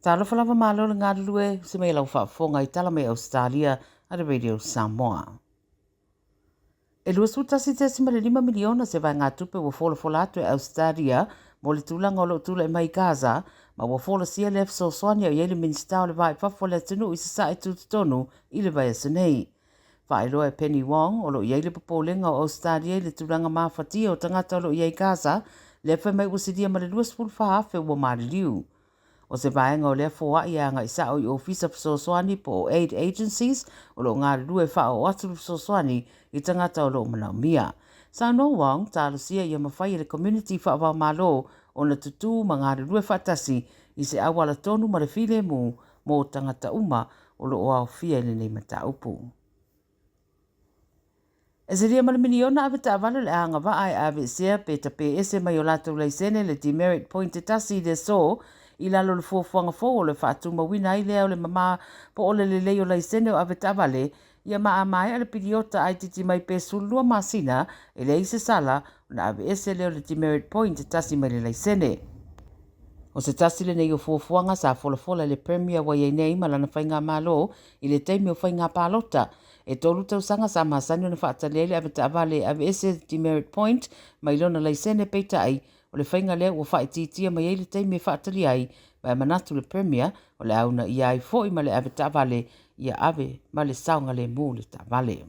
Talofa lava malo le galulue se mai lau faafofoga i tala mai Ausetalia a le Radio Samoa. E 21.5 miliona se vaegatupe ua folafola atu e Ausetalia mo le tulaga o lo o tulai mai i Gaza, ma ua folasia lea fesoasoani a o i ai le Minisita o le Va i Fafo o le atunuu i Sasae Tutotonu i le vaiaso nei. Faailoa e Penny Wong, o lo o i ai le popolega o Ausetalia i le tulaga mafatia o tagata o lo o i ai i Gaza, lea fai mai ua silia ma le 24,000 ua maliliu. O se vaega o lea foai e agai sao i ofisa fesoasoani po o aid agencies o lo o galulue e faaoo atu le fesoasoani i tagata o lo o manaomia. Saunoa Wong, talosia ia mafai e le community faavaomalo ona tutū ma galulue faatasi i se auala tonu ma le filemu mo tagata uma o lo o aofia i lenei mataupu. E silia ma le miliona avetaavale o le a agavaa e aveesea pe tapeese mai o latou laisene le demerit point e tasi i le aso i lalo o le fuafuaga fou o le faatumauina ai lea o le mama po o le lelei o laisene o avetaavale ia ma a maea le piliota a itiiti mai pe 12 masina e leai se sala ona aveese lea o le demerit point e tasi mai le laisene. O se tasi lenei o fuafuaga sa folafola e le Premier ua i ai nei ma lana faigamalo i le taimi o faiga palota. E tolu tausaga sa masani ona faatali ai le avetaavale e aveese demerit point mai lona laisene peitai o le faiga lea ua faaitiitia mai ai le taimi e faatali ai ma e manatu le Premier o le a uunaia ai foi ma le avetaavale ia ave ma le saogalemu le taavale.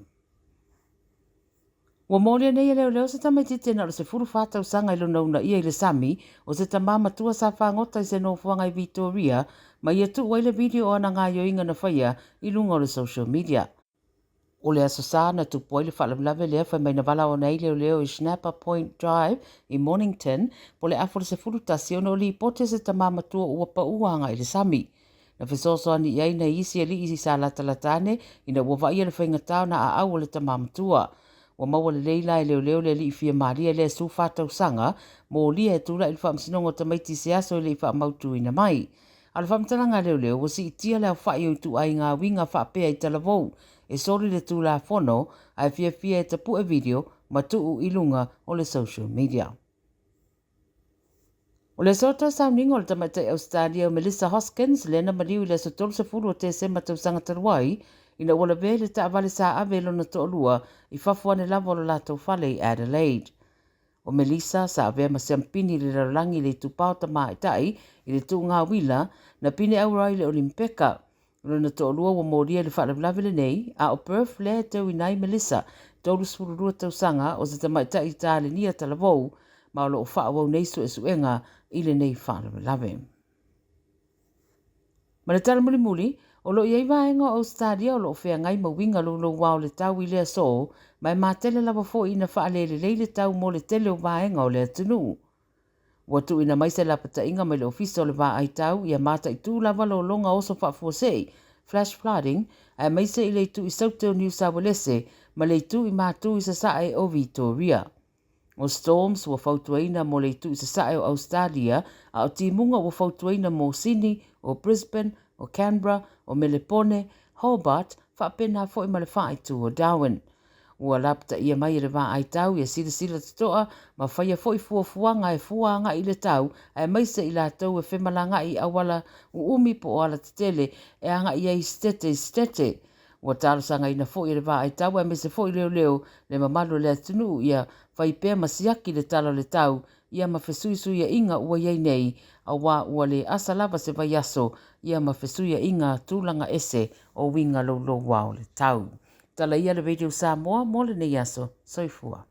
Ua molia nei e leoleo se tamaitiiti na o le 14 tausaga i lona uunaia i le sami o se tamā matua sa fagota i se nofoaga i Vitoria ma ia tuu ai le video o ana gaoioiga na faia i luga o le social media. O le Aso Sa na tupu ai le faalavelave lea fai mai na valaau ai leoleo i Schnapper Point Drive i Mornington po le afa o le 11 ona o lipoti a se tamā matua ua paua agai i le sami. Na fesoasoani i ai nai isi alii sa latalata ane ina ua vaaia le faigata ona aau o le tamā matua. Ua maua lelei la e leoleo le alii fia malie lea 14 tausaga, molia e tulai i le faamasinoga o tamaiti i se aso e le i faamautuina mai. A o le faamatalaga a leoleo, ua siitia le aofai o ituaiga uiga faapea i talavou e soli le Tulafono ae fiafia e tapue video ma tuu i luga o le social media. O le aso toe sauniga o le tamaitai Ausetalia o Melissa Hoskins lea na maliu i le aso 30 o Tesema tausaga talu ai ina ua lavea i le taavale sa ave e lona toalua i fafo ane lava o lo latou fale i Adelaide. O Melissa sa avea ma siampini i le lalolagi i le itupa o tamaitai i le tuuga uila na pine aura ai i le Olimpeka. O lona toalua ua molia i le faalavelave lenei, a o Perth lea e teuina ai Melissa, 32 tausaga, o se tamaitai Italenia talavou, ma o lo o faaauau nei suesuega i lenei faalavelave. Ma le tala mulimuli, o lo o i ai vaega o Ausetalia o lo o feagai ma uiga louloua o le tau i le aso, ma e matele lava foi ina faalelelei le tau mo le tele o vaega o le atunuu. Ua tuuina mai se lapataiga mai le Ofisa o le Vaai Tau ia mataitu lava lologa oso faafuasei, flash flooding, aemaise i le itu i Saute o Niu Sauelese ma le itu i Matu i Sasae o Vitoria. O storms ua fautuaina mo le itu i Sasae o Ausetalia, a o timuga ua fautuaina mo Sini, o Brisbane, o Canberra, o Melepone, Hobart, faapena foi ma le faaitu o Darwin. Ua lapataia mai e le vaai tau ia silasila totoa ma faia foi fuafuaga e fua agai i le tau aemaise i latou e femalagaai i auala uumi po o alatetele e agai ai i setete i setete. Ua talosagaina foi e le vaai tau aemaise foi leoleo le mamalu o le atunuu ia fai pea ma siaki le tala o le tau ia ma fesuisuiaiga ua i ai nei aua ua le asa lava se vaiaso ia ma fesuiaiga tulaga ese o uiga louloua o le tau. Tala ia le Radio Samoa mo lenei aso. Soifua.